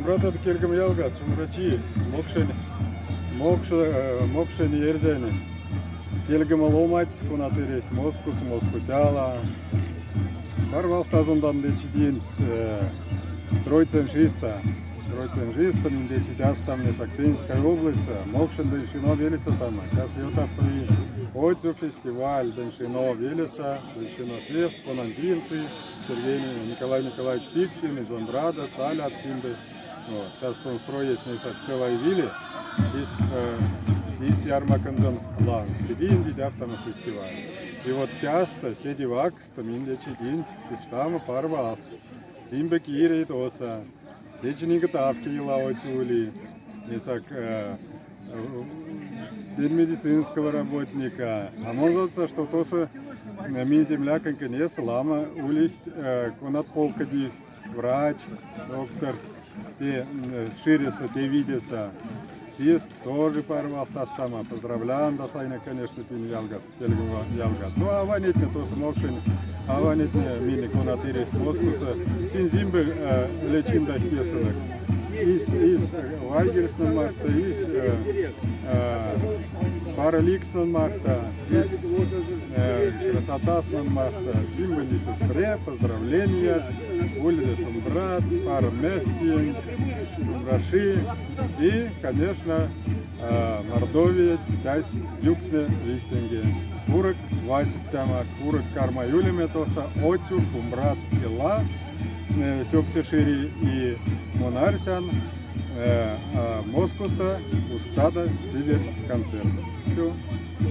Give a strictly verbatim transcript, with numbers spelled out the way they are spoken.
Брат, это Кельгем ялгат, шумбрачи, мокшень, мокш-, э, мокшень эрзянь. Кельгема ломать, кона тыреть Москус, Москутяла. Пар валт азондан дечидин, э, Троицын шиста. Троицын шиста, минь дечиди астам, не сак Пензенской области, мокшень Донщино велеса тама. Кас ётавтови отчу фестиваль Донщино велеса, Донщино фест, конан пинси Сергей Николай Николаевич Пиксин из Омбрада, цалят симбе. Вот. Тас сон строесь не сак целай виле, из, э, из ярмаконзон ланг. Седи инди дяфтама фестиваль. И вот тяста, седи вакста, минь дечидин, кучтама пар валт. Симбе кири тоса. Дечи нигатавки ила отчу ули. Не сак, э, э, день медицинского работника. А может, что тоса, э, минь земляконь кенес лама улихть, э, конат полкодихть врач, доктор, те, м, ширяса, те видеса. Сиест тоже пар валт астама. Поздравлян да сайна, конечно, тин ялгат, Кельгем ялгат. Ну, а ванитне тоса мокшень, а ванитне мине, кона тыреть Москуса. Синь симбе, э, лечин да тесынок. Из, из, э, вайгельснон мархта, из, э, э, пара ликснон мархта, из, э, красотаснон мархта. Симбе нисут пре, поздравления. Улиде шумбрат, пара мехтин, шумбрачи. И, конечно, э, Мордовия тясь юксне вистенге. Курок васиптама, курок карма юлеме тоса отчу шумбрат ила, э, сёксе шири и мон арсян, э, э, Москуста усктада сиде концерт. Всё.